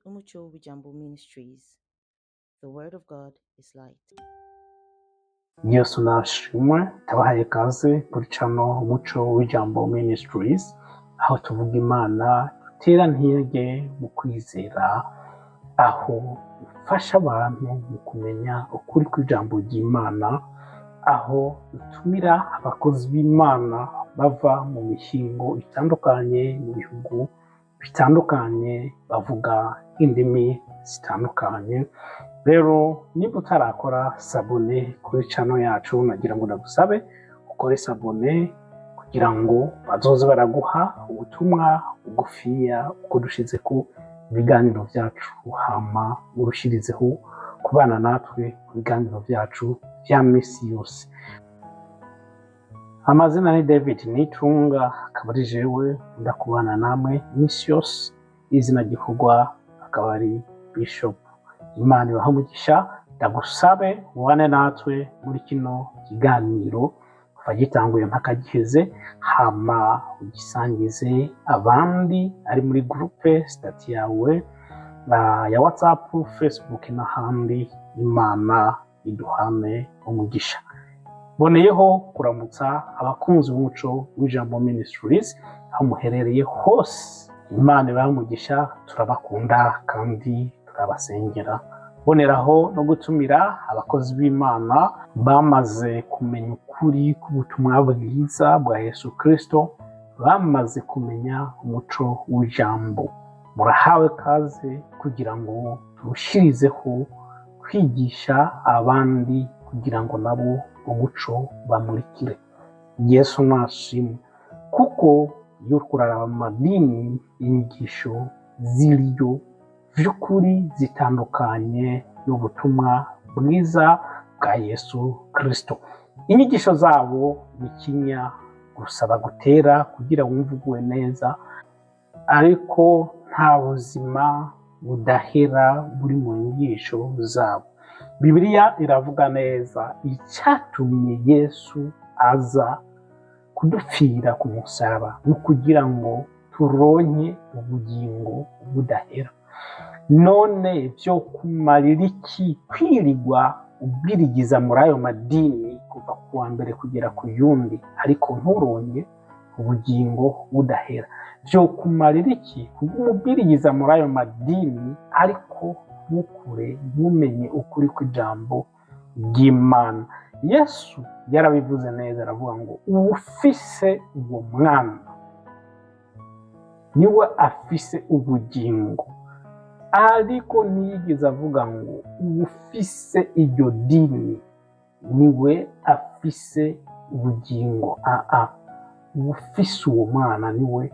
Umucho Wijambo Ministries. The Word of God is light. Yesu nashimwe, tabahaye kaze kuri cano Umuco w'Ijambo Ministries, aho tuvuga Imana, dutera ntege mu kwizera, aho dufasha abantu mu kumenya ukuri kw'ijambo ry'Imana, aho dutumira abakozi b'Imana bava mu mihingo itandukanye, mu bihugu bitandukanye, bavuga indimi zitandukanye. Rero niba utarakora s'abonner kuri channel yacu, nagira ngo ndagusabe ukore s'abonner kugira ngo bazoze baraguha ubutumwa bugufiya uko dushize ku biganiro byacu, hama urushirizeho kubana natwe mu biganiro byacu bya misi yose. Amazina ni David Nitunga, akaba ari jewe ndakubana namwe misi yose. Izina gikorwa akaba ari Bishop. Imana ibahe umugisha. Ndagusabe ubane natwe muri kino kiganiro kuva gitanguye mpaka giheze, hama ugisangize abandi ari muri groupe, status yawe ya WhatsApp, Facebook n'ahandi. Imana iduhane umugisha. Boneyeho kuramutsa abakunzi b'Umuco w'Ijambo Ministries aho muherereye hose. Imana ibahe umugisha, turabakunda kandi turabasengera. Boneraho no gutumira abakozi b'Imana bamaze kumenya ukuri k'ubutumwa bwiza bwa Yesu Kristo, bamaze kumenya umuco w'ijambo. Murahawe kaze kugira ngo turushirizeho kwigisha abandi, kugira ngo nabo umuco bamurikire. Yesu nashimwe, kuko iyo uriko uraraba mu madini, inyigisho ziriyo vy'ukuri zitandukanye n'ubutumwa bwiza bwa Yesu Kristo. Inyigisho zabo ni kinya gusa bagutera kugira wumve uguwe neza, ariko nta buzima budahera buri mu nyigisho zabo. Bibiliya iravuga neza icyatumye Yesu aza kudupfira ku musaraba, ni ukugira ngo turonke ubugingo budahera. None byo kumarira iki kwirigwa ubwirigiza muri ayo madini kuva ku wa mbere kugera ku yundi, ariko nturonke ubugingo budahera? Byo kumarira iki umubwirigiza muri ayo madini, ariko ntukure, ntumenye ukuri kw'ijambo ry'Imana? Yesu yarabivuze neza, aravuga ngo uwufise uwo mwana niwe afise ubugingo, ariko ntiyigeze avuga ngo uwufise iryo dini niwe afise ubugingo. Aa, uwufise uwo mwana niwe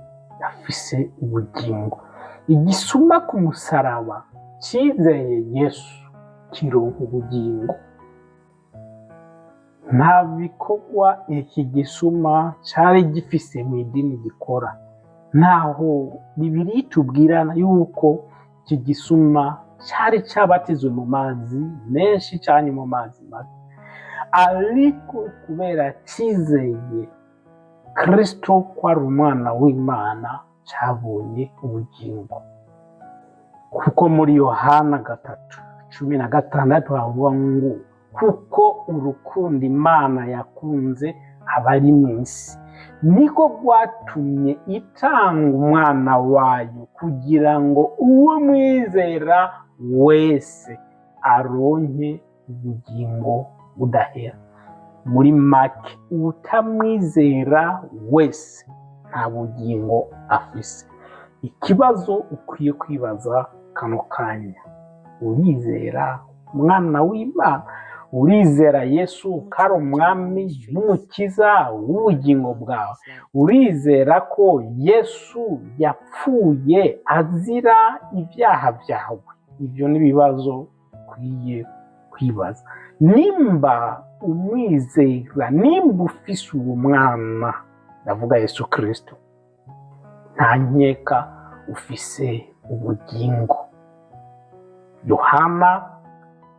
afise ubugingo. Igisuma ku musaraba cyizeye Yesu kironka ubugingo. Nta bikorwa iki gisuma cyari gifise mu idini gikora. Ntaho Bibiliya itubwira yuko iki gisuma cyari cyabatizwe mu mazi menshi cyane, mu mazi mabi, ariko kubera cyizeye Kristo ko ari umwana w'Imana, cyabonye ubugingo. Kuko muri Yohana 3:16 havuga ngo kuko urukundo Imana yakunze abari mu isi niko rwatumye itanga umwana wayo, kugira ngo uwo mwizera wese aronke ubugingo budahera. Muri make, utamwizera wese nta bugingo afise. Ikibazo ukwiye kwibaza kano kanya: urizera umwana w'Imana? Urizera Yesu ko ari umwami n'umukiza w'ubugingo bwawe? Urizera ko Yesu yapfuye azira ibyaha byawe? Ibyo ni ibibazo ukwiye kwibaza. Nimba umwizera, nimba ufise uwo mwana, ndavuga Yesu Kristo, nta nkeka ufise ubugingo. Yohana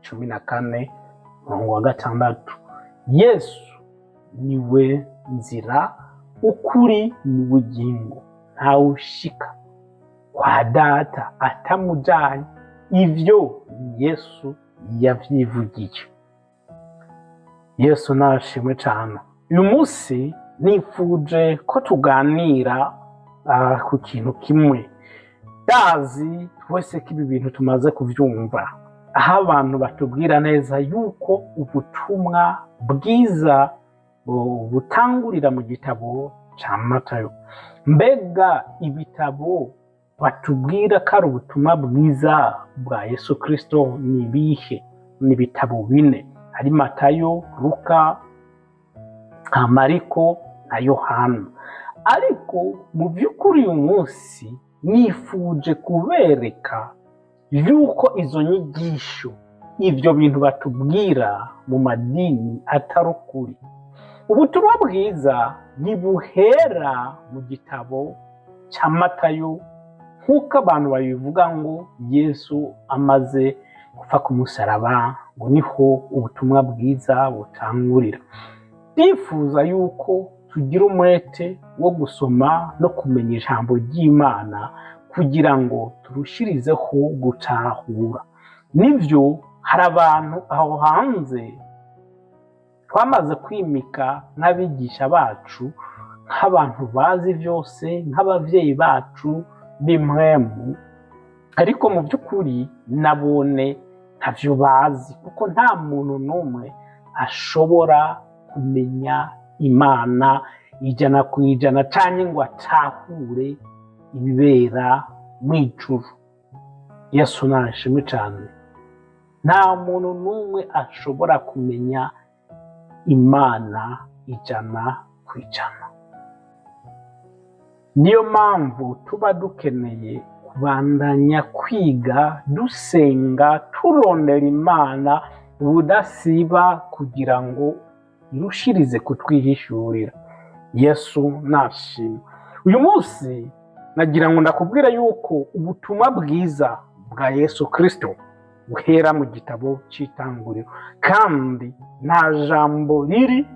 14:6: Yesu niwe nzira, ukuri n'ubugingo, ntawushika kwa kwa Data atamujanye. Ivyo Yesu yavyivugiye. Yesu nashimwe cane. Uyu munsi nifuje ko tuganira ku kintu kimwe. Ndazi twese ko ibi bintu tumaze kuvyumva, aho abantu batubwira neza yuko ubutumwa bwiza butangurira mu gitabo ca Matayo. Mbega ibitabo batubwira ko ari ubutumwa bwiza bwa Yesu Kristo ni ibihe? Ni ibitabo bine, hari Matayo, Luka, Mariko na Yohana. Ariko mu by'ukuri uyu munsi nifuje kubereka yuko izo nyigisho, ibyo bintu batubwira mu madini atari ukuri. Ubutumwa bwiza ntibuhera mu gitabo cya Matayo nk'uko abantu babivuga ngo Yesu amaze gupfa ku musaraba ngo niho ubutumwa bwiza butangurira. Ndifuza yuko tugira umwete wo gusoma no kumenya ijambo ry'Imana kugira ngo turushirizeho gutahura. Nivyo, hari abantu aho hanze twamaze kwimika nk'abigisha bacu, nk'abantu bazi byose, nk'abavyeyi bacu b'impwemu, ariko mu by'ukuri nabone ntavyo bazi, kuko nta muntu n'umwe ashobora kumenya Imana 100% canke ngo atahure ibibera mw'ijuru. Yesu nashimwe cane. Nta muntu n'umwe ashobora kumenya Imana 100%. Niyo mpamvu tuba dukeneye kubandanya kwiga, dusenga, turondera Imana ubudasiba kugira ngo irushirize kutwihishurira. Yesu nashimwe. Uyu munsi nagira ngo ndakubwira yuko ubutumwa bwiza bwa Yesu Kristo buhera mu gitabo c'itanguriro, kandi nta jambo riri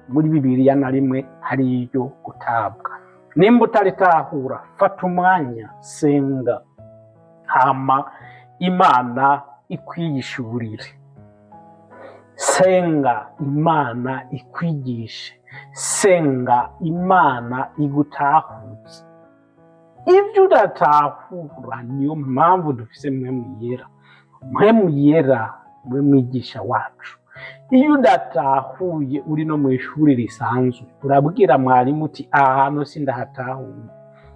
muri Bibiliya na rimwe hari iryo gutabwa. Nimba utaritahura, fata umwanya, senga, hama Imana ikwiyishurire. Senga Imana ikwigishe, senga Imana igutahuze. Ibyo udatahura, niyo mpamvu dufise Mpwemu Yera. Mpwemu Yera niwe mwigisha wacu. Iyo udatahuye uri no mu ishuri risanzwe, urabwira mwarimu uti aha hantu sindahatahuye,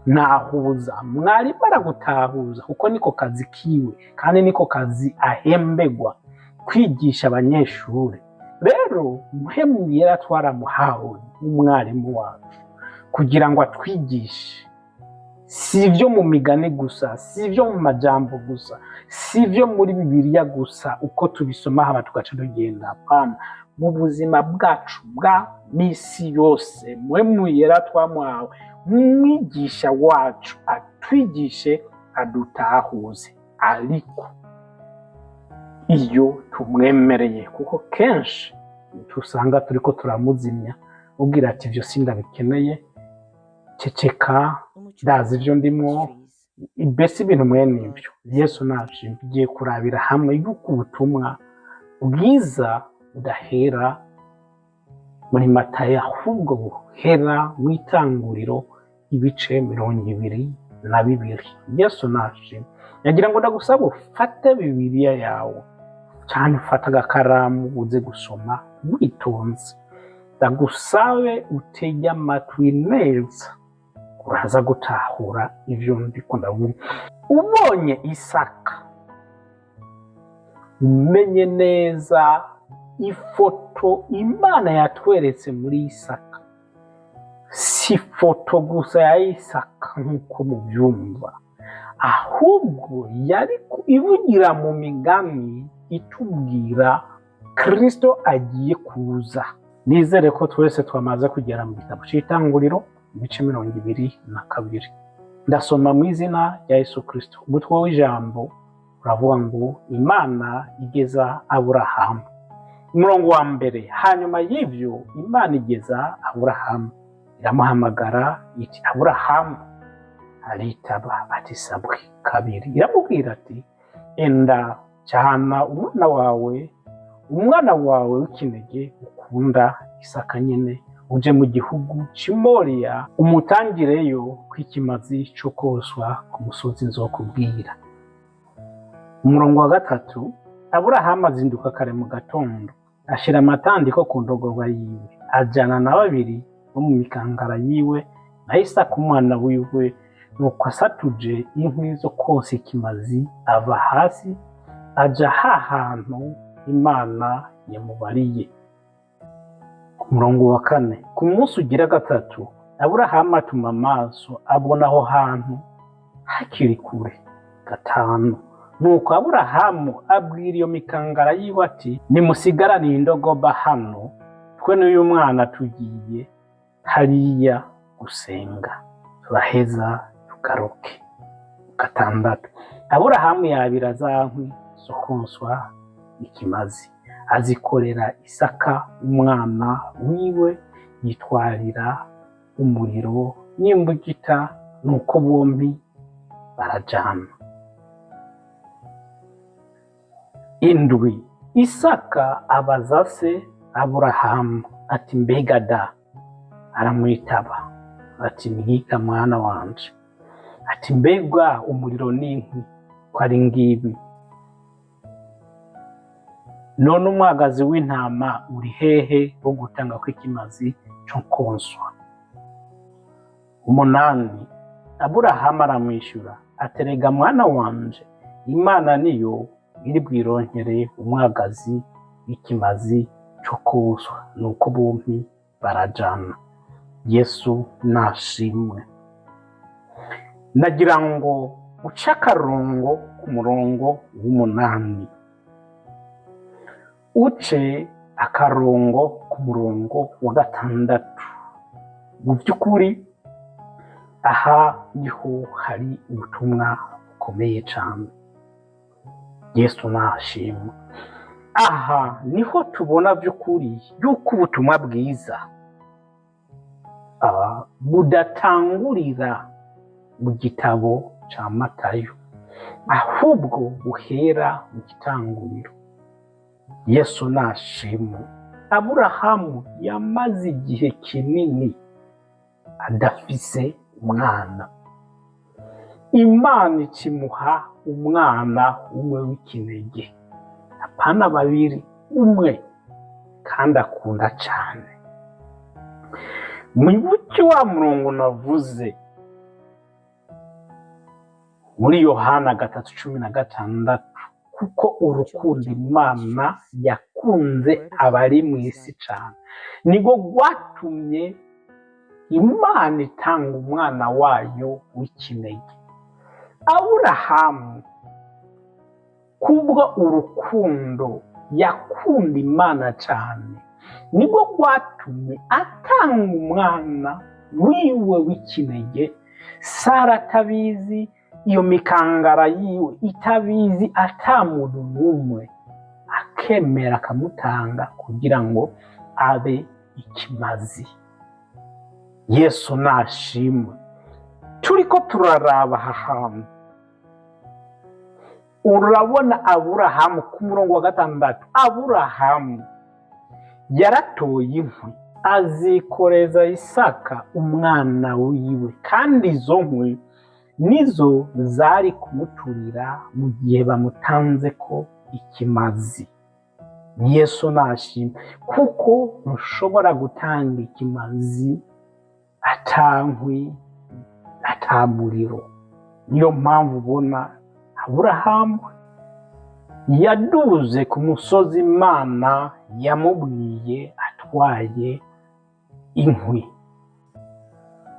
nahuza. Mwarimu aragutahuza kuko niko kazi kiwe, kandi niko kazi ahembegwa, kwigisha abanyeshuri. Rero Mpwemu Yera twaramuhawe nk'umwarimu wacu kugira ngo atwigishe. Si ibyo mu migani gusa, si ibyo mu majambo gusa, si ibyo muri Bibiliya gusa uko tubisoma haba tugaca tugenda. Hapana, mu buzima bwacu bwa misi yose Mpwemu Yera twamuhawe nk'umwigisha wacu, atwigishe, adutahuze. Ariko iyo tumwemereye, kuko kenshi tusanga turiko turamuzimya, ubwira ati ibyo sindabikeneye, ceceka, ndazi ibyo ndimwo, mbese ibintu mwene ibyo. Yesu nashimwe. Tugiye kurabira hamwe yuko ubutumwa bwiza budahera muri Matayo, ahubwo buhera mu itanguriro ibice 22. Yesu nashimwe. Nagira ngo ndagusaba ufate Bibiliya yawe cyane, ufate agakaramu uze gusoma witonze. Ndagusabe utege amatwi neza, uraza gutahura ivyo ndiko ndavuga. Ubonye Isaka, umenye neza ifoto Imana yatweretse muri Isaka. Si ifoto gusa ya Isaka nk'uko mubyumva, ahubwo yari ivugira mu migani itubwira Kristo agiye kuza. Nizere ko twese twamaze kugera mu gitabo c'itanguriro ibice 22. Ndasoma mu izina rya Yesu Kristo. Umutwe w'ijambo uravuga ngo Imana igeza Aburahamu. Umurongo wa mbere, hanyuma y'ibyo Imana igeza Aburahamu, iramuhamagara iti Aburahamu. Aritaba ati: "Sabwe." Kabiri iramubwira ati: "Enda jana umwana wawe, umwana wawe w'ikinege ukunda, Isaka nyene, uje mu gihugu c'i Moriya, umutangireyo kw'ikimazi co koswa ku musozi nzokubwira." Umurongo wa gatatu: Aburahamu azinduka kare mu gatondo, ashira amatandiko ku ndogoba yiwe, ajana na babiri bo mu mikangara yiwe na Isaka umwana wiwe. Nuko asatuje inkwi zo kosa ikimazi, ava hasi aja ha hantu Imana yamubariye. Ku murongo wa kane: ku munsi ugira gatatu, Aburahamu atuma amaso, abona aho hantu hakiri kure. Gatanu: nuko Aburahamu abwira iyo mikangara yiwe ati: "Nimusigarane indogoba hano, twe n'uyu mwana tugiye hariya gusenga, turaheza tugaruke." Gatandatu: Aburahamu yabira za nkwi zo konswa ikimazi, azikorera Isaka umwana wiwe, yitwarira umuriro n'imbugita, nuko bombi barajana. Indwi: Isaka abaza se Aburahamu ati: "Mbega da?" Aramwitaba ati: "Ntiga mwana wanje." Ati: "Mbega umuriro n'inkwi ko ari ngibi, none umwagazi w'intama uri hehe wo gutanga kw'ikimazi co konswa?" Umunani: Aburahamu aramwishyura aterega: "Mwana wanje, Imana niyo iri bwironkere umwagazi w'ikimazi co koswa." Nuko bombi barajana. Yesu nashimwe. Nagira ngo uce akarongo ku murongo w'umunani, uce akarongo ku murongo wa gatandatu. Mu by'ukuri aha niho hari ubutumwa bukomeye cyane. Yesu nashimwe. Aha niho tubona by'ukuri yuko ubutumwa bwiza budatangurira mu gitabo ca Matayo, ahubwo buhera mu gitanguriro. Yesu nashimwe. Aburahamu yamaze igihe kinini adafise umwana, Imana ikimuha umwana umwe w'ikinege, apana babiri, umwe kandi akunda cane. Mwibuke wa murongo navuze muri Yohana 3:16: kuko urukundo Imana yakunze abari mu isi cane, nirwo rwatumye Imana itanga umwana wayo w'ikinege. Aburahamu kubwo urukundo yakunda Imana cane, nibwo rwatumye atanga umwana wiwe w'ikinege, Sara atabizi, iyo mikangara yiwe itabizi, ata muntu n'umwe, akemera akamutanga kugira ngo abe ikimazi. Yesu nashimwe. Turiko turaraba aha hantu, urabona Aburahamu ku murongo wa gatandatu: Aburahamu yaratoye inkwi, azikoreza Isaka umwana wiwe, kandi izo nkwi nizo zari kumuturira mu gihe bamutanze ko ikimazi. Yesu nashimwe, kuko ntushobora gutanga ikimazi ata nkwi, ata muriro. Niyo mpamvu ubona Aburahamu yaduze ku musozi Imana yamubwiye atwaye inkwi,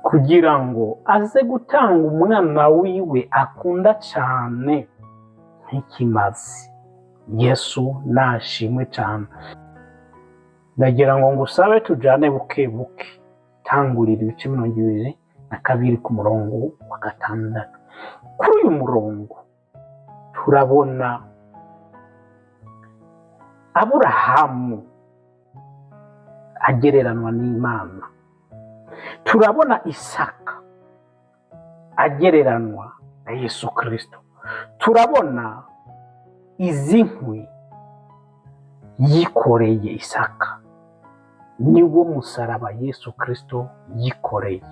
kugira ngo aze gutanga umwana wiwe akunda cane nk'ikimazi. Yesu nashimwe cane. Ndagira ngo ngusabe tujane buke buke. Tangurira ibice 22 ku murongo wa gatandatu. Kuri uyu murongo turabona Aburahamu agereranwa n'Imana, turabona Isaka agereranwa na Yesu Kristo. Turabona izi nkwi yikoreye Isaka, niwo musaraba Yesu Kristo yikoreye.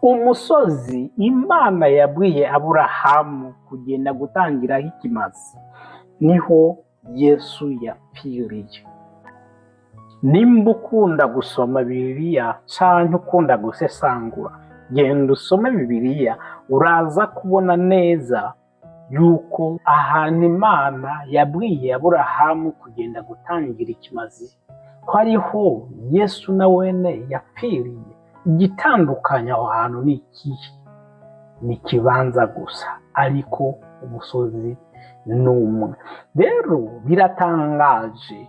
Umusozi Imana yabwiye Aburahamu kugenda gutangiraho ikimazi, niho Yesu yapfiriye. Nimba ukunda gusoma Bibiliya canke ukunda gusesangura, genda usome Bibiliya, uraza kubona neza yuko ahantu Imana yabwiye Aburahamu kugenda gutangira ikimazi, ko ariho Yesu na wene yapfiriye. Igitandukanya aho hantu ni ikihe? Ni ikibanza gusa, ariko umusozi ni umwe. Rero biratangaje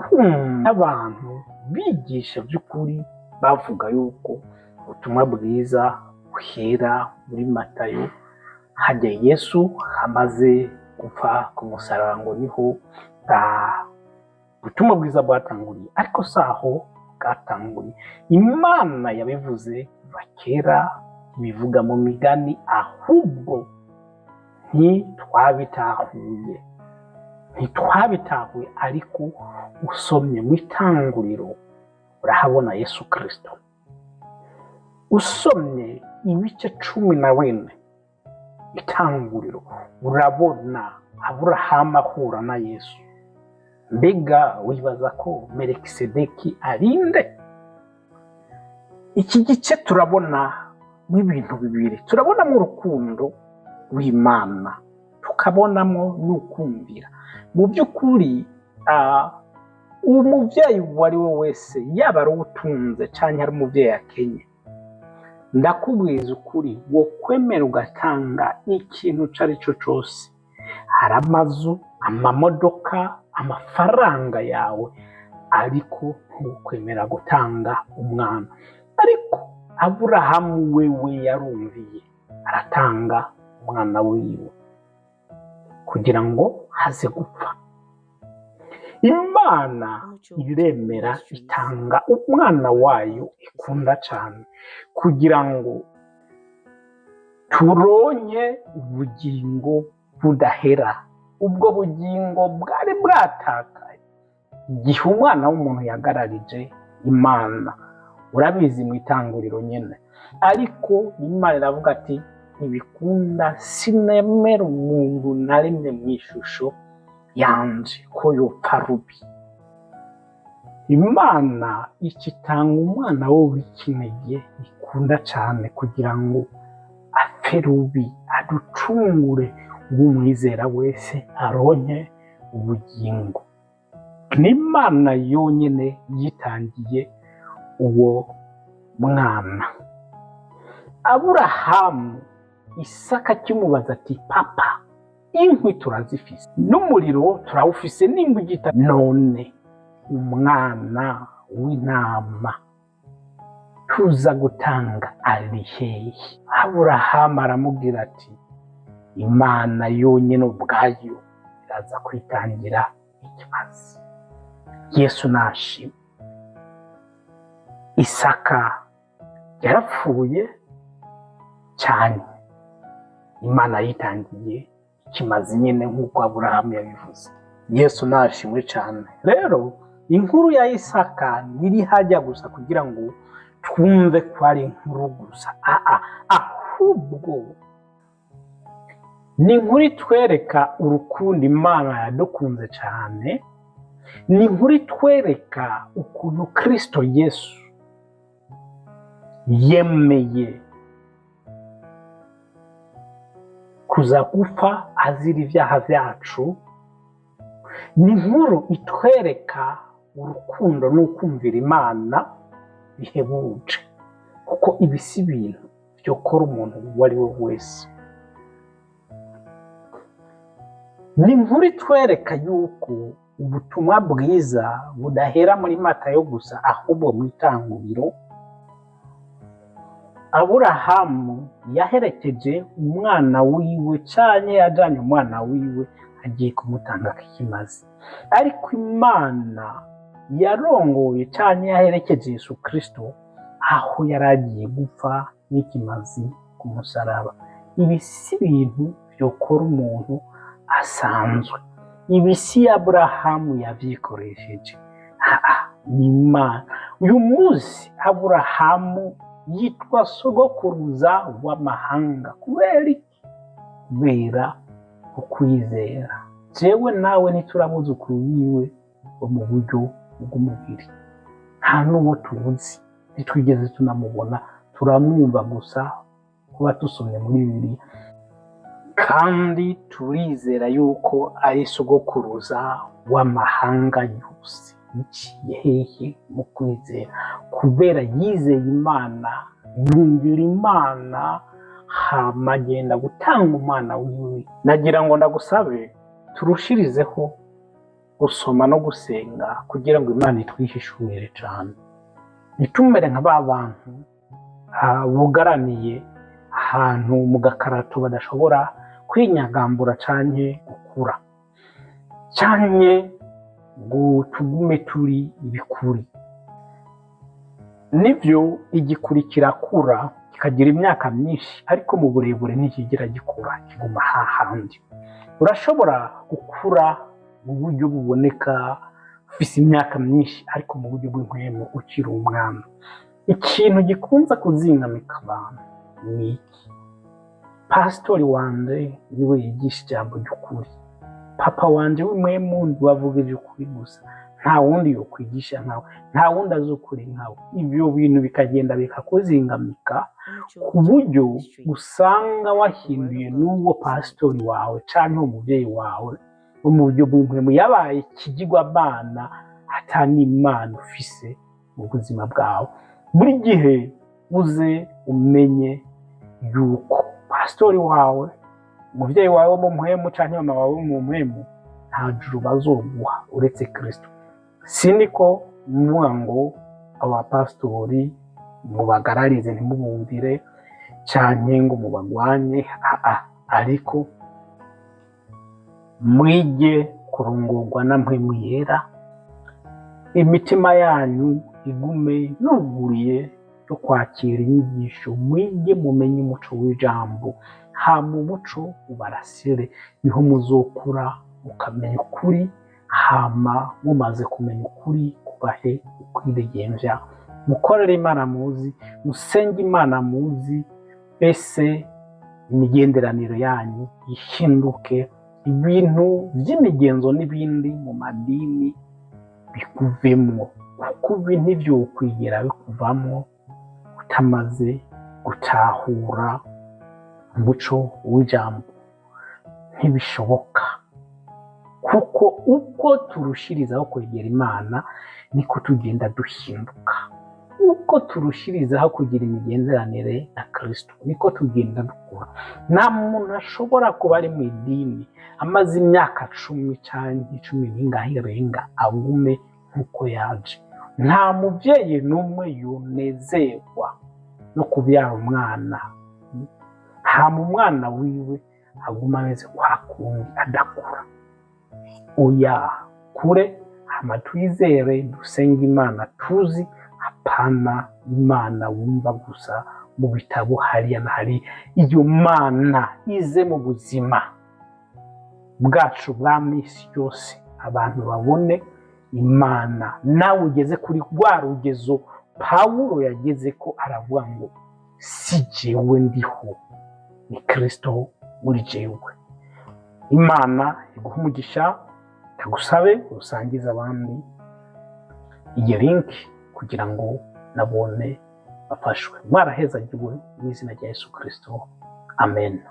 kumva abantu bigisha by'ukuri bavuga yuko ubutumwa bwiza buhera muri Matayo, hajya Yesu amaze gupfa ku musaraba, ngo niho ubutumwa bwiza bwatanguriye. Ariko si aho bwatanguriye. Imana yabivuze kuva kera, ibivuga mu migani, ahubwo ntitwabitahuye. Ariko usomye mu itanguriro urahabona Yesu Kristo. Usomye ibice 14 itanguriro urabona Aburahamu ahura na Yesu. Mbega wibaza ko Melikisedeki arinde? Iki gice turabona ibintu bibiri, turabonamo urukundo rw'Imana, tukabonamo n'ukumvira. Mu by'ukuri umubyeyi uwo ari we wese, yaba ari utunze cyangwa ari umubyeyi akenye, ndakubwiza ukuri, wo kwemera ugatanga ikintu icyo ari cyo cyose, hari amazu, amamodoka, amafaranga yawe, ariko ntukwemera gutanga umwana. Ariko Aburahamu wewe yarumviye, aratanga umwana wiwe kugira ngo haze gupfa. Imana iremera itanga umwana wayo ikunda cyane kugira ngo turonke ubugingo budahera. Ubwo bugingo bwari bwatakaye igihe umwana w'umuntu yagararije Imana. Urabizi mu itanguriro nyine. Ariko Imana iravuga ati ntibikunda, sinemera umuntu na rimwe mu ishusho yanje ko yopfa rubi. Imana ikitanga umwana we w'ikinege ikunda cyane kugira ngo apfe rubi, aducungure, umwizera wese aronke ubugingo. Ni Imana yonyine yitangiye uwo mwana. Aburahamu Isaka akimubaza ati papa, inkwi turazifise, n'umuriro turawufise, n'imbugita, none umwana w'intama tuza gutanga ari hehe? Aburahamu aramubwira ati Imana yonyine ubwayo iraza kwitangira ikimazi. Yesu nashimwe. Isaka yarapfuye cyane, Imana yitangiye ikimazi nyine nk'uko Aburahamu yabivuze. Yesu nashimwe cyane. Rero inkuru ya Isaka ntiri hajya gusa kugira ngo twumve ko ari inkuru gusa, ahubwo ni inkuru itwereka urukundo Imana yadukunze cyane, ni inkuru itwereka ukuntu Kristo Yesu yemeye kuza gupfa azira ibyaha byacu, ni inkuru itwereka urukundo n'ukumvira Imana bihebuje, kuko ibi si ibintu byokora umuntu uwo ari we wese. Ni inkuru itwereka yuko ubutumwa bwiza budahera muri Matayo gusa, ahubwo mu itanguriro Aburahamu yaherekeje umwana wiwe canke yajanye umwana wiwe agiye kumutanga ikimazi, ariko Imana yarongoye canke yaherekeje Yesu Kristo aho yari agiye gupfa n'ikimazi ku musaraba. Ibi si ibintu byokora umuntu asanzwe. Ibi si Aburahamu yavyikoresheje, ni Imana. Uyu munsi Aburahamu yitwa sogokuruza w'amahanga. Kubera iki? Kubera ukwizera. Jewe nawe ntiturabuzukuru biwe bo mu buryo bw'umubiri, nta n'uwo tuzi, ntitwigeze tunamubona, turamwumva gusa kuba tusomye muri Bibiliya, kandi turizera yuko ari sogokuruza w'amahanga yose. Biciye hehe? Mu kwizera. Kubera yizeye Imana, yumvira Imana, hama agenda gutanga umwana wiwe. Nagira ngo ndagusabe turushirizeho gusoma no gusenga kugira ngo Imana itwihishurire cyane, ntitumere nka ba bantu bugaraniye ahantu mu gakarato badashobora kwinyagambura canke gukura, canke ngo tugume turi ibikuri. Nivyo, igikuri kirakura kikagira imyaka myinshi, ariko mu burebure ntikigira gikura, kiguma hahandi. Urashobora gukura mu buryo buboneka ufise imyaka myinshi, ariko mu buryo bw'impwemu ukiri umwana. Ikintu gikunze kuzingamika abantu ni iki: pasitori wanje niwe yigisha ijambo ry'ukuri, papa wanje w'impwemu niwe avuga ivy'ukuri gusa, nta wundi yokwigisha nkawe, nta wundi azi ukuri nkawe. Ibyo bintu bikagenda bikakuzingamika ku buryo usanga wahinduye n'uwo pasitori wawe canke umuvyeyi wawe wo mu buryo bw'impwemu yabaye ikigirwamana, ata n'Imana ufise mu buzima bwawe. Buri gihe uze umenye yuko pasitori wawe, umuvyeyi wawe wo mu mpwemu canke mama wawe wo mu mpwemu, nta juru bazoguha uretse Kristo. Siniko mvuga ngo abapasitori mubagararize ntimubumvire canke ngo mubagwanye, ariko mwige kurongorwa na mpwemu yera, imitima yanyu igume yuguruye yo kwakira inyigisho, mwige mumenye umuco w'ijambo, hama umuco ubarasire, niho muzokura mukamenya ukuri, hama mumaze kumenya ukuri kubahe ukwidegemvya, mukorere Imana muzi, musenge Imana muzi, mbese imigenderanire yanyu ihinduke, ibintu vy'imigenzo n'ibindi mu madini bikuvemwo, kuko ibi ntivyokwigera bikuvamwo utamaze gutahura umuco w'ijambo. Ntibishoboka, kuko uko turushirizaho kwegera Imana niko tugenda duhinduka, uko turushirizaho kugira imigenderanire na Kristo niko tugenda dukura. Nta muntu ashobora kuba ari mu idini amaze imyaka 10 canke 10 n'ingahe irenga agume nk'uko yaje. Nta muvyeyi n'umwe yonezerwa no kubyara umwana, nta mwana wiwe aguma ameze kwa kundi adakura. Oya, kure hama twizere, dusenge Imana tuzi, hapana Imana wumva gusa mu bitabo hariya na hariya. Iyo Mana ize mu buzima bwacu bwa misi yose, abantu babone Imana. Nawe ugeze kuri rwa rugezo Pawulo yageze ko aravuga ngo si jewe ndiho, ni Kristo muri jewe. Imana iguhe umugisha, ndagusabe usangize abandi iyi link kugira ngo nabone bafashwe. Mwarahezagiwe mu izina rya Yesu Kristo, amen.